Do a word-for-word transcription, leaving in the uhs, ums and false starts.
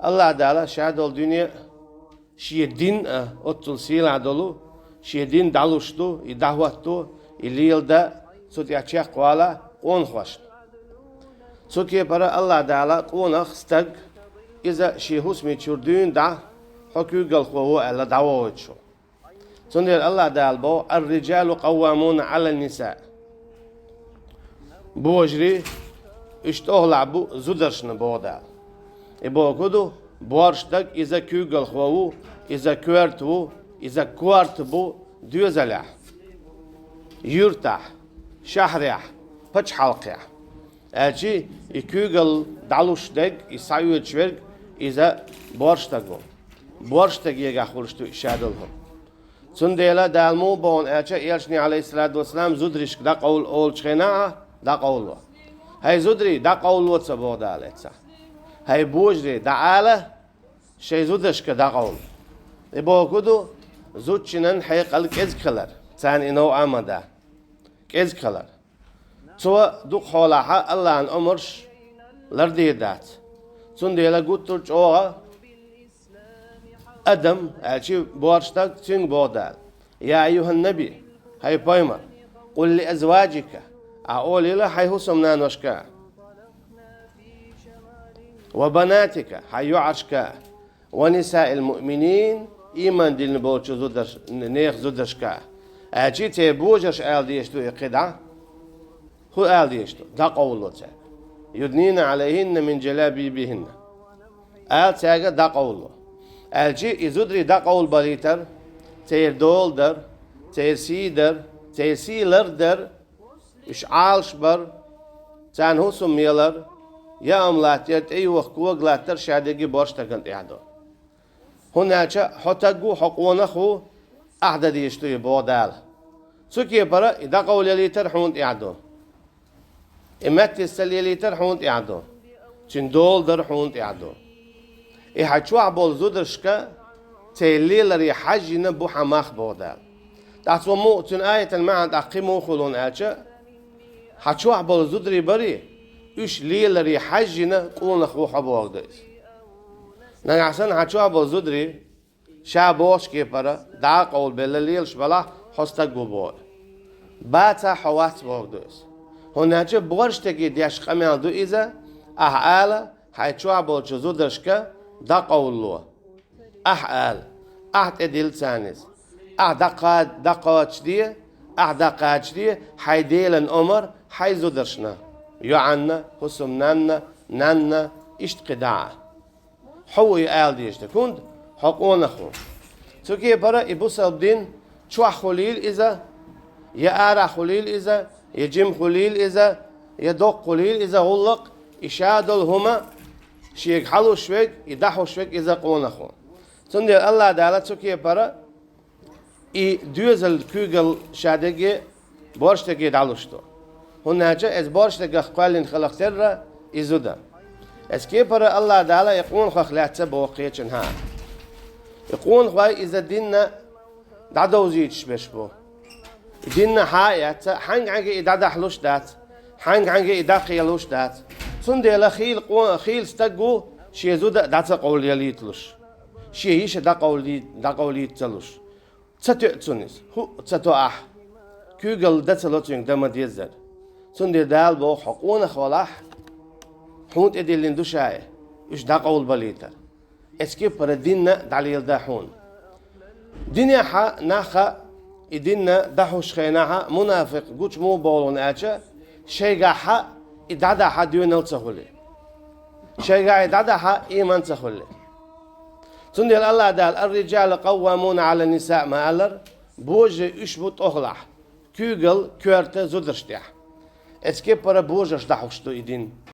Аллахь Дала ша долу дуьне а, шен дин а, оццул сийлахь долу, шен дин дӀалуш ду, и дӀахӀотто, и леладо, цу тӀехь чекхвала къонахошна. Цу кепара Аллахь Дала къонах, стаг, иза шен хӀусаме чуьра дуьйна дӀа, хьо куьйгалхо ву аьлла, дӀавохуьйтуш ву. Цундела Аллахь Дала боху: «Ар-риджалу къаввамуна Ӏалан-нисаъ». Божарий, уьш тӀехула бу зударшна, боху Дала. И бохург ду, боьрша стаг иза куьйгалхо ву, иза коьрта ву, иза корта бу доьзалехь, юьртахь, шахьарехь, пачхьалкхехь. Аьлча, и куьйгалла дӀалуш дерг, и схьаоьцуш верг, иза боьрша стаг ву. Боьрша стегехь хуьлуш ду и ша долу хӀума. Цундела Дала муха боху аьлча, элчане, Ӏалайхиссалату вассалам, зударшка дӀакъовла олучу хенахь а дӀакъовлало. ХӀай зударий, дӀакъовлало ца боху Дала эццахь. ХӀай божарий, дӀаала шайн зударшка дӀакъовла. И бохург ду, зудчунна хьекъал кӀезиг хилар, царна и новкъа ма дан. КӀезиг хилар. Цо дукха хьолахь Аллахьан омраш лардийр дац. Цундела гуттар а чӀогӀа адам, аьлча боьрша стаг, цуьнга боху Дала: «Я айюхьан-наби, хӀай пайхамар, къул ли азваджика», ахь олийла хьайн хӀусамнаношка, «ва банатика», хьайн йоӀаршка, «ва нисаил муъминин», ийман диллина болчу зударш-, нехан зударшка. Аьлча церан божарша ала дезаш ду и кхидӀа. ХӀун ала дезаш ду? ДӀакъовлало цаьрга. «Юднина Ӏалайхинна мин джалабибихинна». Ала цаьрга дӀакъовлало. Аьлча и зударий дӀакъовлабалийтар, церан дола дар, церан сий дар, церан сий лардар, уьш Ӏалашбар, царна хӀусам ялар, яа хӀума латтаяр, тӀейогӀу кога латтар ша дерриге боьрша стагана тӀехь ду. ХӀунда аьлча хьо стаг ву, хьо къонах ву, ахь дан дезаш ду и, боху Дала. Цу кепара и дӀакъовлаялийтар хьуна тӀехь ду. И меттаза ца лелийтар хьуна тӀехь ду. Цуьнан дола дар хьуна тӀехь ду. И хьан чохь болу зударшка церан леларе хьаьжжина бу хьан мах, боху Дала. ТӀаккха цо муха, цуьнан аятан маьӀна тӀаккха кхин муха хуьлу аьлча, хьан чохь болу зударий барий, уьш леларе хьаьжжина къонах ву хьо, бохург ду иза. Нагахь санна хьан чохь болу зударий ша бохучу кепара дӀакъовлабелла лелаш балахь, хьо стаг ву боху. Бацахь, хьо вац бохург ду иза. ХӀунда аьлча боьрша стаге деш къамел ду иза, ахь ала хьайн чохь болчу зударшка дӀакъовлало. Ахь ала, ахь тӀедилла царна иза. Ахь дӀакха-, дӀакхочушде, ахь дӀакхачаде хьайн Делан омар хьайн зударшна, йоӀанна, хӀусамнанна, нанна, иштта кхидӀа а. Хьо ву и ала дезаш дерг, хӀунда хьо къонах ву. Цу кепара и бусалба дин чохь хуьлийла иза, я арахь хуьлийла иза, я жима хуьлийла иза, я доккха хуьлийла иза, гӀуллакх, и ша долу хӀума шега хьалуш верг, и дӀахьуш верг иза къонах ву. Цундела Аллахь Дала цу кепара и доьзал куьйгалла ша дерриге боьрша стаге дӀалуш ду. ХӀунда аьлча иза боьрша стагах кхоьллина хиларх терра и зуда. Иза кепара Аллахь Дала и къонахах лаьцна боху кхечанхьа. И къонахой иза динна дӀадовзуьйтуш берш бу. И динна хьа а эцна, хьаьнга-хьаьнга и дӀадахьалуш дац, хьаьнга-хьаьнга и дӀакхелуш дац. Цундела хийла къо-, хийла стаг ву шен зуда а дӀа ца къовлаялийталуш, шен йиша дӀакъовлий-, дӀакъовлийта ца луш. Ца тоьа цунна иза, хӀуъа ца тоьа ахь. Куьйгалла дан ца ло цуьнга, дан ма-деззара. Цундела Дала боху: хьо къонах валахь, хьуна тӀедиллина ду ша и, уьш дӀакъовлабалийтар. Эцу кепара динна дӀалеладан хьуна. Динехьа нахха и динна дӀахьуш хенахьа мунафикъ гучу муха бовлу аьлча, шайгахьа и дӀадахьа доьналла ца хуьлий. Шайгахь и дӀадахьа ийман ца хуьлий. Цундела Аллахь Дала: «Ар-риджалу къаввамуна Ӏалан-нисаъ» ма аллара, божарий уьш бу тӀехулахь, куьйгалла, коьрта зударш тӀехь. Эцу кепара божарш дӀахьуш ду и дин.